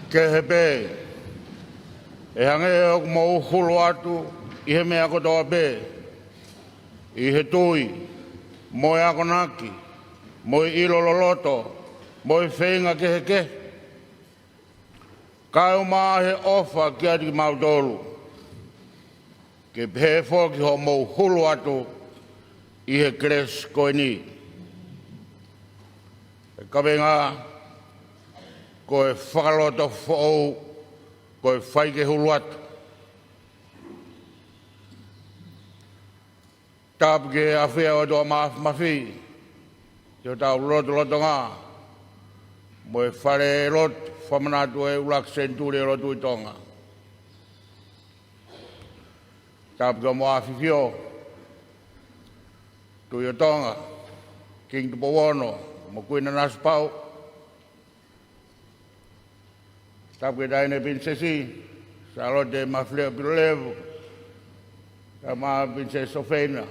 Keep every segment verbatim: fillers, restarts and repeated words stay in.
Kehe pē, ʻe hangē ʻoku mou hulu atu ʻi he meʻa kotoa pē, ʻi he tui, mo e akonaki, mo e ʻilo loloto, mo e feinga kehekehe, kae ʻumaʻā he ʻofa kiate kimautolu, ke pehē foki hoʻomou hulu atu ʻi he kelesi ko eni. ʻE kaveinga, ko e fakalotofoʻou, ko e fai ke hulu atu. Tapu ki he ʻafio ʻa e ʻOtua Māfimafi, ki hotau lotolotonga, mo e falelotu fakamanatu ʻo e ʻuluaki senituli ʻo e lotu ʻi Tonga. Tapu ki Hoʻomo ʻAfifio, Tuʻi ʻo Tonga, Kingi Tupou Ono, mo Kuini Nanasipauʻu. Tapu ki he Taʻahine Pilinisesi, Sālote Mafileʻo Pilolevu, kae ʻumaʻā Pilinisesi Sofena,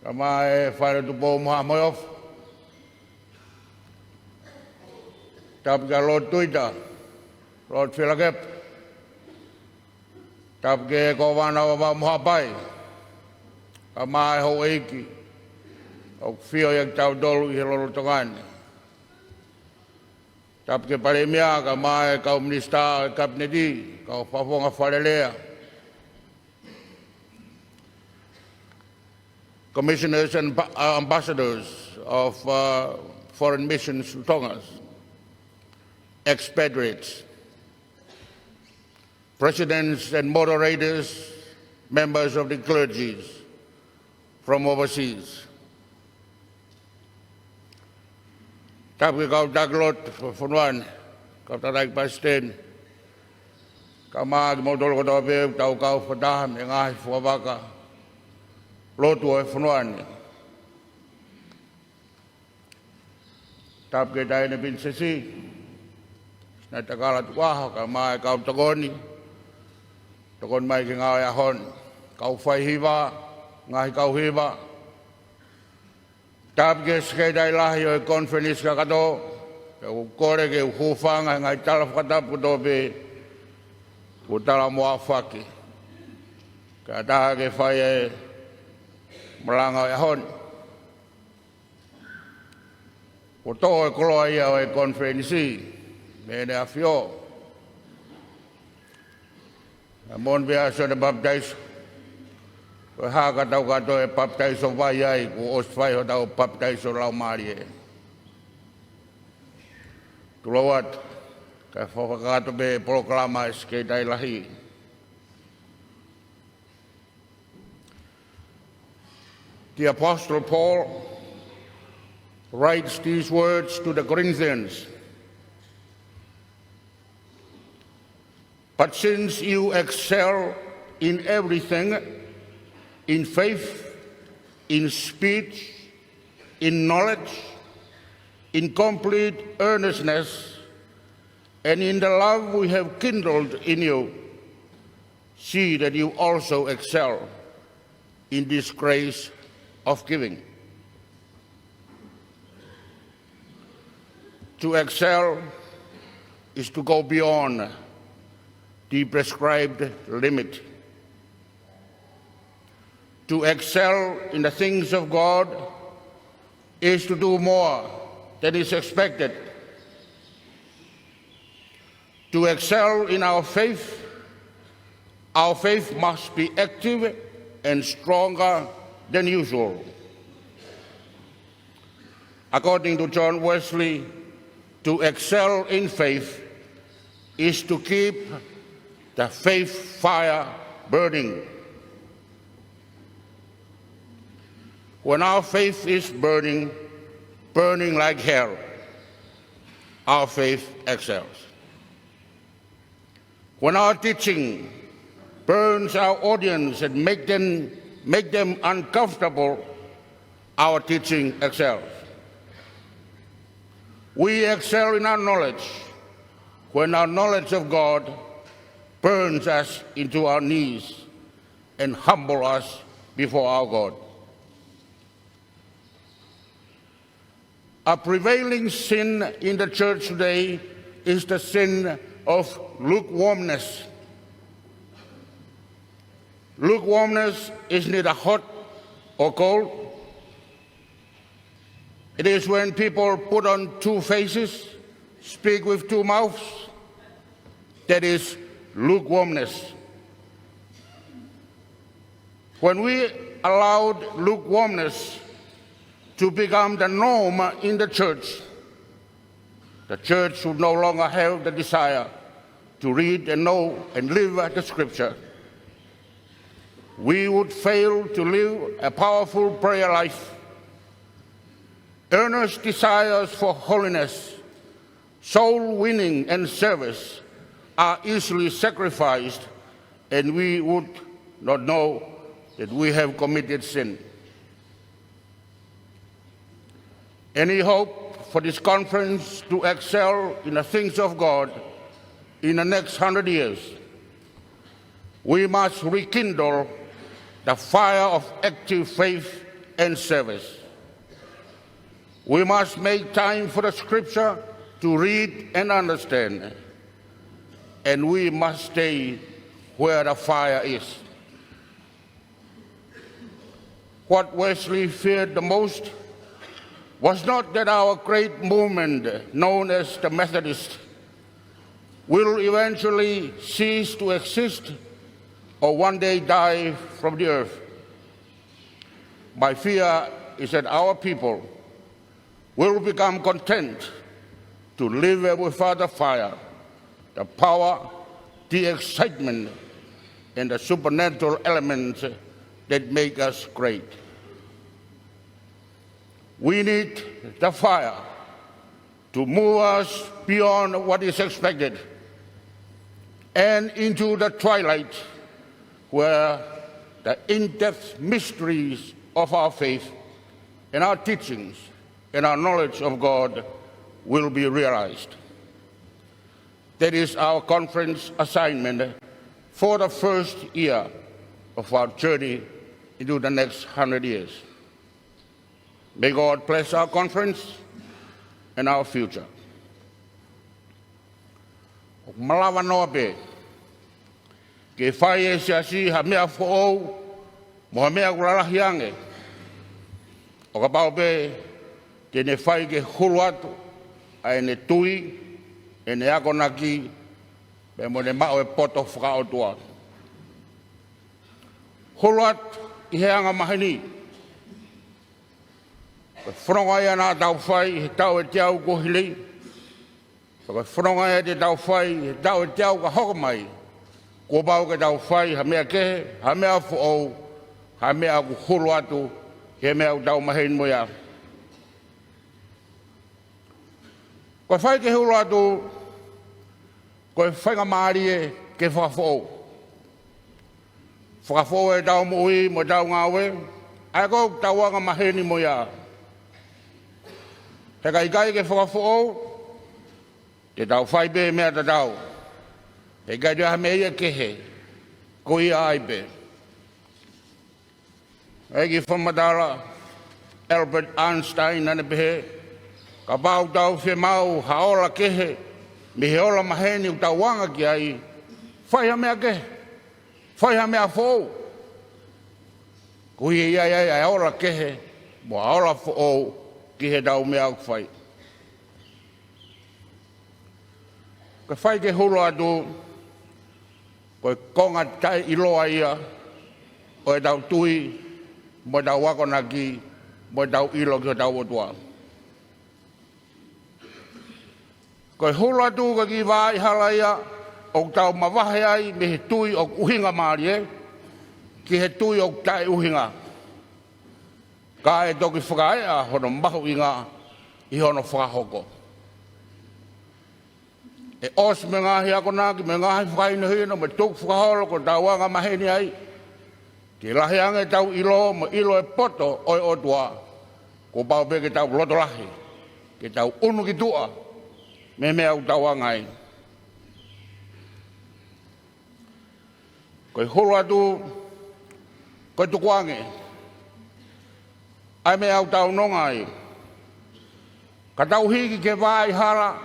kae ʻumaʻā e Fale Tupou mo Haʻa Moheofo. Tapu kia Lord Tuita, Lord Fielakepa. Tapu ki he Kōvana ʻo Vavaʻu mo Haʻapai, kae ʻumaʻā e houʻeiki ʻoku ʻafio ʻiate kitautolu ʻi he lotolotonga ni. Tapu ki he Palēmia, kae ʻumaʻā e kau minisitā ʻo e Kapineti, kau fakafofonga Fale Alea, commissioners and pa-, uh, ambassadors of, uh, foreign missions to Tonga, expatriates, presidents and moderators, members of the clergies from overseas. Tapu ki he kau taki lotu ʻo e fonua ni, kau taki palesiteni, kae ʻumaʻā kimoutolu kotoa pē ʻoku tau kau fakataha mei he ngaahi fuavaka lotu ʻo e fonua ni. Tapu ki he Taʻahine Pilinisesi, Sinaitakala Tukuʻaho, kae ʻumaʻā e kau tokoni, tokoni mai ki he ngāue ʻaho ni, kau faihiva, ngaahi kau hiva. Tapu ki he Sekelitali Lahi ʻo e Konifelenisi kakato, ʻoku ou kole ke u hūfanga he ngaahi tala fakatapu kotoa pē kuo tala mo aofaki, kae ʻatā ke fai e malanga ʻo e ʻaho ni. Kuo toʻo e koloa ia ʻo e konifelenisi mei heʻene ʻAfio. Naʻe moʻoni pē ʻa Sione Papitaiso. Ko e hā ka tau kātoa e papitaiso vai ai, kuo ʻosi fai hotau papitaiso Laumālie. Tulou atu, kae fakakakato pē e polokalama ʻa e Sekelitali Lahi. The Apostle Paul writes these words to the Corinthians: "But since you excel in everything, in faith, in speech, in knowledge, in complete earnestness, and in the love we have kindled in you, see that you also excel in this grace of giving." To excel is to go beyond the prescribed limit. To excel in the things of God is to do more than is expected. To excel in our faith, our faith must be active and stronger than usual. According to John Wesley, to excel in faith is to keep the faith fire burning. When our faith is burning, burning like hell, our faith excels. When our teaching burns our audience and make them, make them uncomfortable, our teaching excels. We excel in our knowledge when our knowledge of God burns us into our knees and humble us before our God. A prevailing sin in the church today is the sin of lukewarmness. Lukewarmness is neither hot or cold. It is when people put on two faces, speak with two mouths. That is lukewarmness. When we allowed lukewarmness to become the norm in the church, the church would no longer have the desire to read and know and live the scripture. We would fail to live a powerful prayer life, earnest desires for holiness, soul winning, and service are easily sacrificed, and we would not know that we have committed sin. Any hope for this conference to excel in the things of God in the next hundred years, we must rekindle the fire of active faith and service. We must make time for the scripture to read and understand. And we must stay where the fire is. What Wesley feared the most was not that our great movement, known as the Methodist, will eventually cease to exist or one day die from the earth. My fear is that our people will become content to live without the fire, the power, the excitement, and the supernatural elements that make us great. We need the fire to move us beyond what is expected and into the twilight where the in-depth mysteries of our faith and our teachings and our knowledge of God will be realized. That is our conference assignment for the first year of our journey into the next hundred years. May God bless our conference and our future. ʻOku malava noa pē ke fai ʻe he siasi ha meʻa foʻou mo ha meʻa ʻoku lalahi ange, ʻo kapau pē te ne fai ke hulu atu ʻa ʻene tui, ʻene akonaki, pea mo ʻene maʻu e poto fakaʻotua. Hulu atu ʻi he anga maheni. Ko e fononga ia naʻa tau fai ʻi he taʻu ʻe teau kuo hilei. Ko e fononga ia te tau fai ʻi he taʻu ʻe teau ka hoko mai. Kuo pau ke tau fai ha meʻa kehe, ha meʻa foʻou, ha meʻa ʻoku hulu atu ki he meʻa ʻoku tau maheni mo ia. Ko e fai ke hulu atu, ko e faingamālie ke fakafoʻou. Fakafoʻou ʻetau moʻui mo ʻetau ngāue, ʻa ia ko ʻetau anga maheni mo ia. He ka ʻikai ke fakafoʻou, te tau fai pē meʻa tatau. He ʻikai toe ʻi ai ha meʻa ia kehe, ko ia ai pē. ʻEiki fakamatala Albert Einstein naʻa ne pehē, kapau ʻoku tau fiemaʻu ha ola kehe mei he ola maheni ʻoku tau anga ki ai, fai ha meʻa kehe, fai ha meʻa foʻou. Koeʻuhi ʻe ʻi ai ʻa e ola kehe mo e ola foʻou ki heʻetau meʻa ʻoku fai. Ko e fai ke hulu atu, ko e konga taʻeʻiloa ia ʻo ʻetau tui, mo ʻetau akonaki, mo ʻetau ʻilo ki hotau ʻOtua. Ko e hulu atu ko e kiʻi vaʻa hala ia ʻoku tau mavahe ai mei he tui ʻoku ʻuhinga mālie, ki he tui ʻoku taʻeʻuhinga. Ka ʻe toki fakaeʻa hono mahuʻinga ʻi hono fakahoko. ʻE ʻosi mei he ngaahi akonaki, mei he ngaahi fakahinohino, mei he tukufakaholo ʻoku tau anga maheni ai, ke lahi ange ʻetau ʻilo mo e ʻilo e poto ʻo e ʻOtua, kuo pau pē ke tau loto lahi, ke tau ʻunu ki tuʻa mei he meʻa ʻoku tau anga ai. Ko e hulu atu, ko e tukuange ʻa e meʻa ʻoku tau nonga ai. Ka tau hiki ki he vaʻa hala,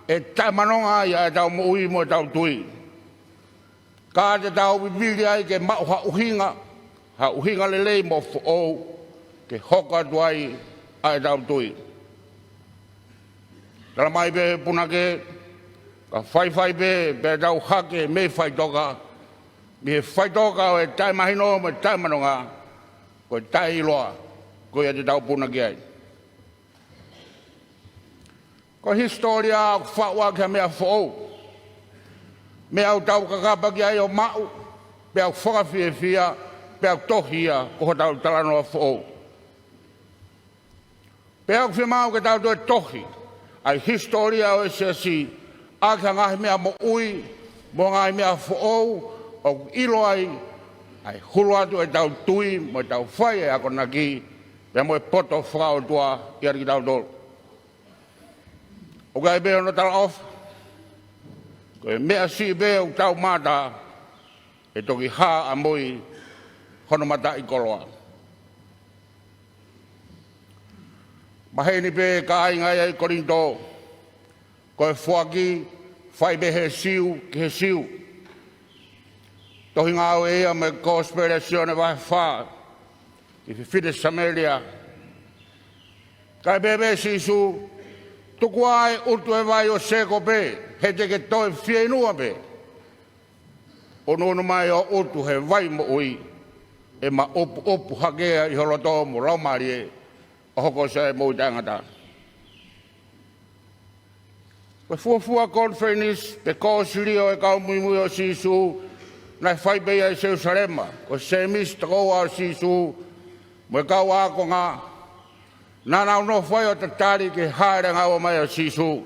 ʻe taʻemanonga ai ʻa ʻetau moʻui mo ʻetau tui. Ka te tau vivili ai ke maʻu ha ʻuhinga, ha ʻuhinga lelei mo foʻou, ke hoko atu ai ʻa ʻetau tui. Tala mai pē he punake, ka faifai pē, pea tau hake mei faʻitoka, mei he faʻitoka ʻo e taʻemahino mo e taʻemanonga, ko e taʻeʻiloa, ko ia te tau puna ki ai. Ko e hisitōlia ʻoku faʻu ʻaki ha meʻa foʻou. Meʻa ʻoku tau kakapa ki ai ʻo maʻu, pea ʻoku fakafiefia, pea ʻoku tohi ia ko hotau talanoa foʻou. Pea ʻoku fiemaʻu ke tau toe tohi ʻa e hisitōlia ʻo e siasi ʻaki ha ngaahi meʻa moʻui, mo e ngaahi meʻa foʻou, ʻoku ʻilo ai ʻa e hulu atu ʻetau tui, mo ʻetau fai ʻa e akonaki, pea mo e poto fakaʻotua ʻiate kitautolu. ʻOku ʻi ai pē hono talaʻofa, ko e meʻa siʻi pē ʻoku tau mata, ʻe toki hā ʻamui hono mataʻikoloa. Maheni pē kāinga ia ʻi Kolinitō, ko e foaki fai pē he Siu ki he Siu. Tohi ngāue ia mei he Kosipeli ʻa Sione vahe fā, ki he fefine Samēlia. Kae pehē pē ʻe Sīsū, tuku ā e ʻutu e vai ʻo Sēkope, he te ke toe fieinua pē. ʻUnuʻunu mai ʻo ʻutu he vai moʻui, ʻe maʻupuʻupu hake ia ʻi ho loto mo laumālie, ʻo hoko ʻo siʻi moʻui taʻengata. Ko e fuofua konifelenisi pe kōsilio ʻo e kau muimui ʻo Sīsū, naʻe fai pē ia ʻi Selusalema, ko Sēmisi tokoua ʻo Sīsū, mo e kau ākonga, naʻa nau nofo ai ʻo tatali ki he hāʻele angaua mai ʻo Sīsū.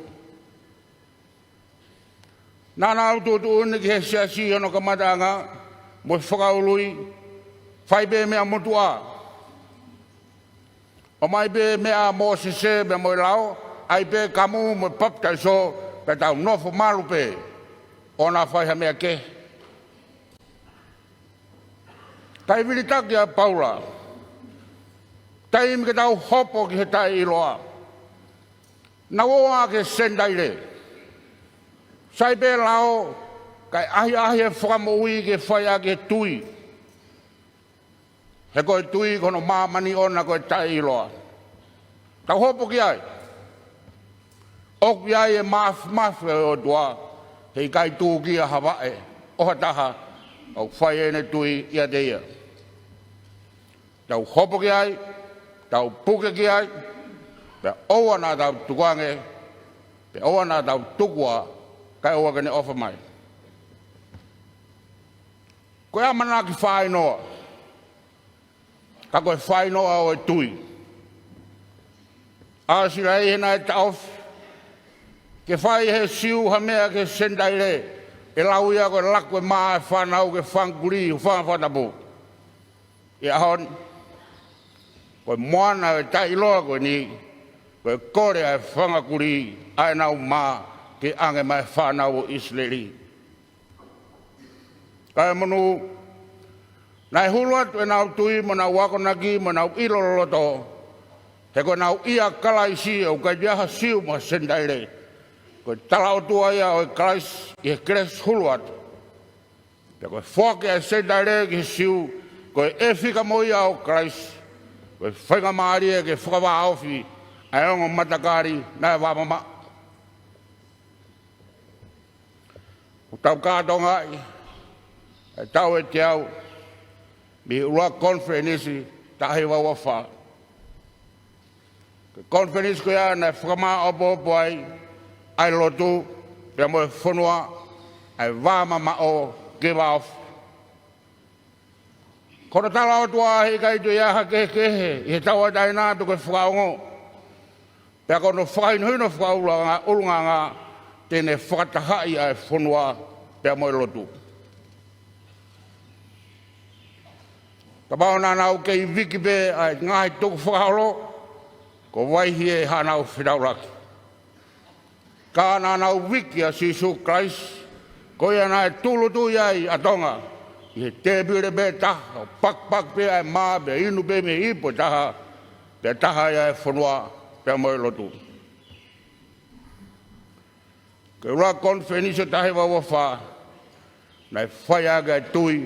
Naʻa nau tuʻutuʻuni ki he siasi ʻi hono kamataʻanga, mo e fakaului, fai pē meʻa motuʻa. ʻOmai pē meʻa ʻa Mōsese pea mo e lao, ʻai pē kamu mo e papitaiso, pea tau nofo malu pē, ʻoua naʻa fai ha meʻa kehe. Kae vilitaki ʻa Paula, taimi ke tau hopo ki he taʻeʻiloa. Naʻa nau ō ā ki he Senitaile. Sai pē lao, kae ʻahiʻahi e fakamoʻui ke fai ʻaki e tui. He ko e tui ko hono māmani ʻoʻona ko e taʻeʻiloa. Tau hopo ki ai. ʻOku ʻi ai e māfimafi ʻo e ʻOtua, heʻikai tūkia ha vaʻe ʻo ha taha ʻoku fai ʻene tui ʻiate ia. Tau hopo ki ai, tau puke ki ai, pea ʻoua naʻa tau tukuange, pea ʻoua naʻa tau tukua, kae ʻoua ke ne ʻofa mai. Ko e ʻamanaki fainoa, ka ko e fainoa ʻo e tui. ʻAsi lahi he naʻe taʻofi ke fai ʻe he Siu ha meʻa ki he Senitaile, ʻe lau ia ko e laku e mā ʻa e fānau ki he fanga kulī, hūfanga he fakatapu. ʻI he ʻaho ni, ko e moana ʻo e taʻeʻiloa ko eni, ko e kole ʻa e fanga kulī ʻa ʻenau mā ke ʻange maʻa e fānau ʻo ʻIsileli. Kae monū, naʻe hulu atu ʻenau tui mo ʻenau akonaki mo ʻenau ʻilo loloto, he ko ʻenau ʻia Kalaisi ʻoku ʻikai ha Siu mo ha Senitaile. Ko e talaʻotua ia ʻo e Kalaisi ʻi he kelesi hulu atu. Pea ko e foaki ʻa e Senitaile ki he Siu, ko e ʻefika mo ia ʻo Kalaisi, ko e faingamālie ke fakavāofi ʻa e ongo matakali naʻe vāmamaʻo. ʻOku tau kātoangaʻi ʻa e taʻu ʻe teau mei he ʻuluaki konifelenisi taha hiva ua fā. Ko e konifelenisi ko ia naʻe fakamāʻopoʻopo ai ʻa e lotu pea mo e fonua, ʻa e vāmamaʻo ke vāofi. Ko hono talaʻotua heʻikai toe ʻi ai ha kehekehe ʻi he tauʻatāina pe ko e fakaongo. Pea ko hono fakahinohino fakaʻulungaanga, ʻulungaanga te ne fakatahaʻi ʻa e fonua pea mo e lotu. Kapau naʻa nau kei viki pē ʻa e ngaahi tukufakaholo, ko Vaihie haʻanau fetaulaki. Ka naʻa nau viki ʻa Sīsū Kalaisi, ko ia naʻe tūʻulutui ai ʻa Tonga ʻi he tēpile pē taha, ʻo pakipaki pē ʻa e mā, pea inu pē mei he ipu ʻe taha, pea taha ai ʻa e fonua pea mo e lotu. Ko e ʻuluaki konifelenisi ʻo e taha hiva ua fā, naʻe fai ʻaki ʻa e tui,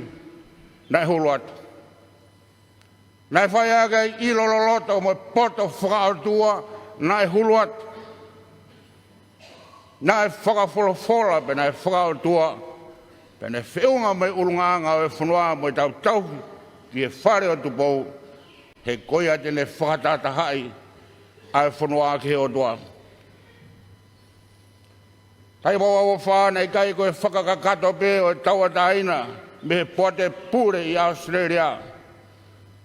naʻe hulu atu. Naʻe fai ʻaki ʻa e ʻilo loloto mo e poto fakaʻotua, naʻe hulu atu. Naʻe fakafolofola pea naʻe fakaʻotua, pea naʻe feʻunga mo e ʻulungaanga ʻo e fonua mo ʻetau tauhi ki he fale ʻo Tupou, he ko ia te ne fakatahatahaʻi ʻa e fonua ki he ʻOtua. Taha hiva ua fā, naʻe ʻikai ko e fakakakato pē ʻo e tauʻatāina mei he poate pule ʻi ʻAositelēlia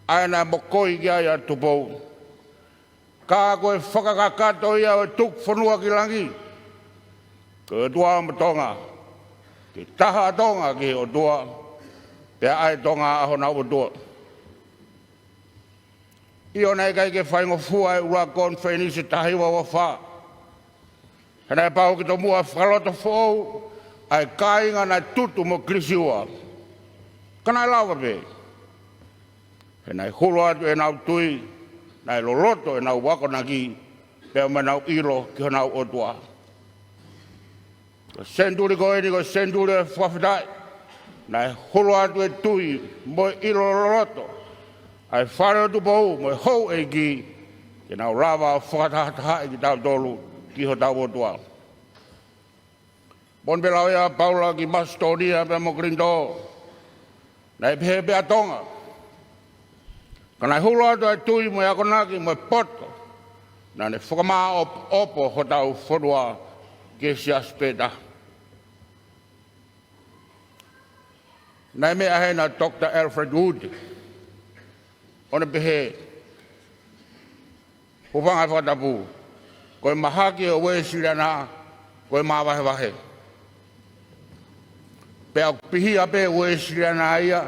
ʻa ē naʻe mokoi ki ai ʻa Tupou, ka ko e fakakakato ia ʻo e tuku fonua ki langi, ko e ʻOtua mo Tonga, ke taha ʻa Tonga ki he ʻOtua, pea ʻa e Tonga ʻa honau ʻOtua. ʻIo, naʻe ʻikai ke faingofua e ʻuluaki konifelenisi taha hiva ua fā, he naʻe pau ke tomuʻa fakaloto foʻou ʻa e kāinga naʻe tutu mo kilisiua. Ka naʻe lava pē, he naʻe hulu atu ʻenau tui, naʻe loloto ʻenau akonaki, pea mo ʻenau ʻilo ki honau ʻOtua. Ko e senituli ko eni ko e senituli ʻo e fakafetaʻi. Naʻe hulu atu e tui mo e ʻilo loloto ʻa e fale ʻo Tupou mo e houʻeiki, ke nau lava ʻo fakatahatahaʻi kitautolu ki hotau ʻOtua. Moʻoni pē lau ia ʻa Paula ki Masitōnia pea mo Kolinitō, naʻe pehē pē ʻa Tonga, ka naʻe hulu atu ʻa e tui mo e akonaki mo e poto, naʻa ne fakamāʻopoʻopo hotau fonua ki he siasi pē taha. Naʻe meʻa heni ʻa Doctor Alfred Wood, ʻo ne pehē, hūfanga he fakatapu, ko e mahaki ʻo e Uēsiliana ko e māvahevahe. Pea ʻoku pihia pē Uēsiliana ia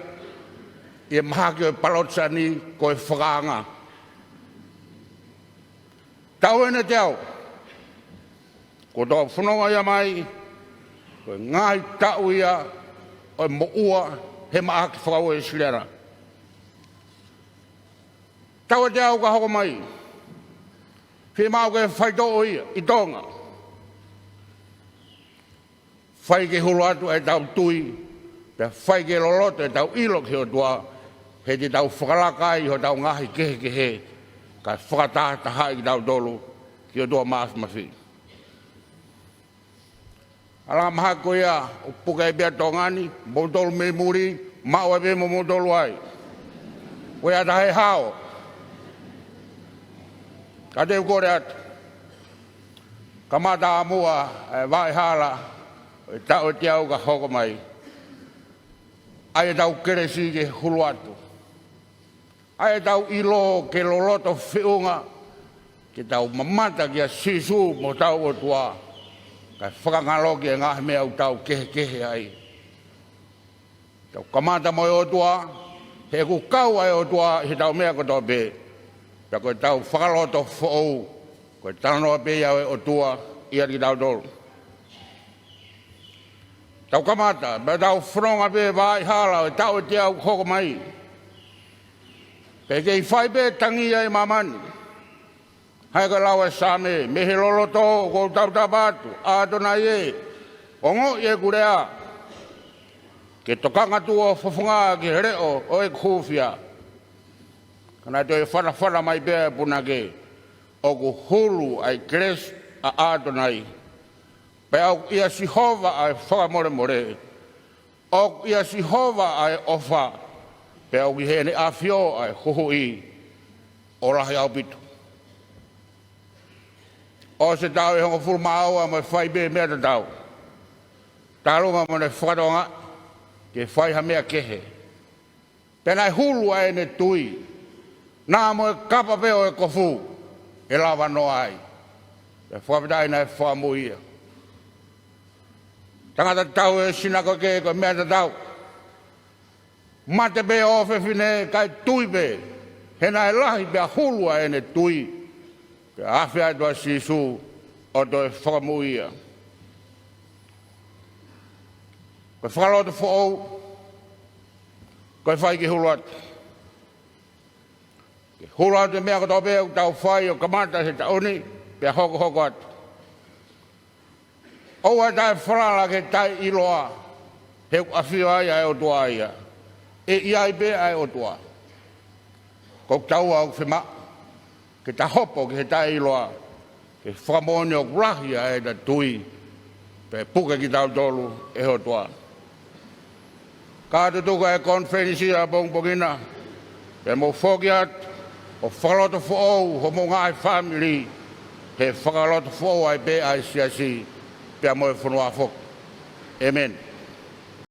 ʻi he mahaki ʻo e Palotisani ko e fakaanga. Taʻu ʻe teau kuo tau fononga ia mai, ko e ngaahi taʻu ia ʻo e moʻua he mahaki faka-Uēsiliana. Taʻu ʻe teau ka hoko mai, fiemaʻu ke faitoʻo ia ʻi Tonga. Fai ke hulu atu ʻetau tui, pea fai ke loloto ʻetau ʻilo ki he ʻOtua, he te tau fakalaka ai hotau ngaahi kehekehe, kae fakatahatahaʻi kitautolu ki he ʻOtua Māfimafi. ʻA e langa mahaki ko ia ʻoku puke ai pē ʻa Tonga ni, moutolu mei muli, maʻu ai pē mo moutolu ai. Ko ia tahe hao. Ka te u kole atu, kamata ʻa muʻa e vaʻa hala ʻo e taʻu ʻe teau ka hoko mai, ʻa ʻetau kelesi ke hulu atu, ʻa ʻetau ʻilo ke loloto feʻunga, ke tau mamata kia Sīsū mo hotau ʻOtua, kae fakangaloʻi e ngaahi meʻa ʻoku tau kehekehe ai. Tau kamata mo e ʻOtua, he ʻoku kau ʻa e ʻOtua ʻi heʻetau meʻa kotoa pē, pea ko ʻetau fakaloto foʻou, ko e talanoa pē ia ʻo e ʻOtua ʻiate kitautolu. Tau kamata, pea tau fononga pē vaʻa hala ʻo e taʻu ʻe teau hoko mai. Pea kei fai pē tangi ia ʻi māmani. Hangē ko e lau ʻa e Saame, mei he loloto ʻoku ou tautapa atu, ʻAtonai ē, ongoʻi ʻeku lea, ke tokanga tuʻu ho fofonga ki he leʻo ʻo ʻeku hūfia. Ka naʻe toe fanafana mai pē ʻa e punake, ʻoku hulu ʻa e kelesi ʻa ʻAtonai. Pea ʻoku ʻia Sihova ʻa e fakamolemole, ʻoku ʻia Sihova ʻa e ʻofa, pea ʻoku ʻi heʻene ʻafio ʻa e huhuʻi ʻo lahi ʻaupito. ʻOsi e taʻu ʻe hongofulu mā ua mo e fai pē meʻa tatau, talu mo ʻene fakatokangaʻi ke fai ha meʻa kehe. Pea naʻe hulu ʻa ʻene tui, naʻa mo e kapa pē ʻo e kofu ʻe lava noa ai. Pea fakafetaʻi naʻe fakamoʻui ia. Tangata tatau ʻi he sinakoke ko e meʻa tatau. Mate pē ʻofefine kae tui pē, he naʻe lahi pea hulu ʻa ʻene tui, pea afe atu ʻa Sīsū ʻo toe fakamoʻui ia. Ko e fakaloto foʻou, ko e fai ke hulu atu. Ke hulu atu e meʻa kotoa pē ʻoku tau fai ʻo kamata he taʻu ni, pea hokohoko atu. ʻOua ʻe taʻefalala ki he taʻeʻiloa, he ʻoku ʻafio ai ʻa e ʻOtua ia. ʻE ʻi ai pē ʻa e ʻOtua. Ko e taua ʻoku fiemaʻu ke ta hopo ki he taʻeʻiloa, ke fakamoʻoni ʻoku lahi ʻa ʻeta tui, pea puke kitautolu ʻe he ʻOtua. Ka tutuku ʻa e konifelenisi ʻapongipongi na, pea mou foki atu ʻo fakalotofoʻou homou ngaahi fāmili, he fakalotofoʻou ai pē ʻa e siasi pea mo e fonua foki. ʻĒmeni.